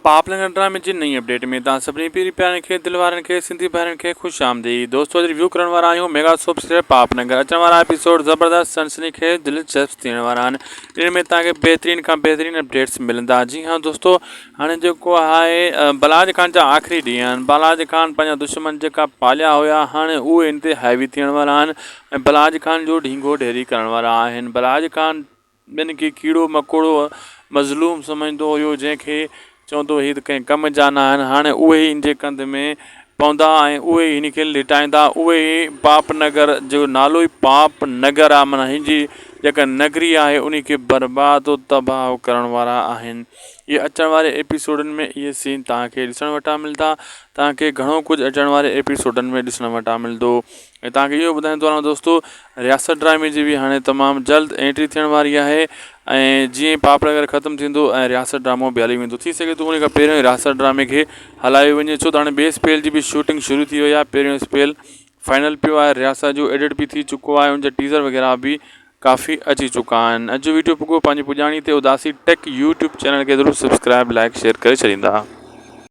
پاپلنگ ڊرامي جي نئين اپڊيٽ ۾ توهان سڀني پيري پيارن کي دل وارن کي سنڌي ڀائرن کي خوش آمديد دوستو اڄ ريويو ڪرڻ وارا آهيون ميگا سوپ سيريل پاپ نگر اچڻ وارا ايپيسوڊ زبردست سنسني خيز دلچسپ ٿيڻ وارا آهن ان ۾ توهان کي بهترين کان بهترين اپڊيٽس ملندا جي ها دوستو هاڻي جيڪو آهي بلاج خان جا آخري ڏينهن آهن بلاج خان پنهنجا دشمن جيڪا پاليا هيا هاڻي اهي ان تي حاوي ٿيڻ وارا آهن ۽ بلاج خان جو ڍينگو ڍيري ڪرڻ وارا آهن بلاج خان ٻين کي ڪيڙو مڪوڙو مظلوم سمجهندو هيو جنهن کي چوندو هي ته ڪنهن ڪم جا نه آهن هاڻي اهي ئي هن جي ڪنڌ ۾ پوندا ۽ اهي ئي هن کي لٽائيندا اهي ئي پاپ نگر جو نالو ئي پاپ نگر آهي معنيٰ هن جي جيڪا نگري آهي ان کي برباد و تباهه ڪرڻ وارا آهن اهي اچڻ واري ايپيسوڊن ۾ اهي سين توهان کي ڏسڻ وٽان ملندا توهان کي گهڻو ڪجهه اچڻ واري ايپيسوڊن ۾ ڏسڻ وٽان ملندو ۽ توهان کي اهو ٻڌائيندو هلان دوستو رياست ڊرامي جي به هاڻي تمام جلد انٽري ٿيڻ واري آهي ۽ جيئن ئي پاپ نگر ختم ٿيندو ۽ رياست ڊرامو به هلي ويندو ٿي سگهي ٿو ان کان پهريون رياست ڊرامي کي هلايو وڃي ڇو ته هاڻي ٻئي اسپيل جي به شوٽنگ شروع ٿي وئي آهي پهريون اسپيل فائنل پيو آهي رياست جو ايڊٽ به ٿي چڪو آهي ان جا ٽيزر وغيره به ڪافي اچي چڪا آهن اڄ جو ويڊيو پڳو پنهنجي پڄاڻي تي اداسي ٽيڪ يوٽيوب چينل کي ضرور سبسڪرائب لائڪ شيئر ڪري ڇڏيندا.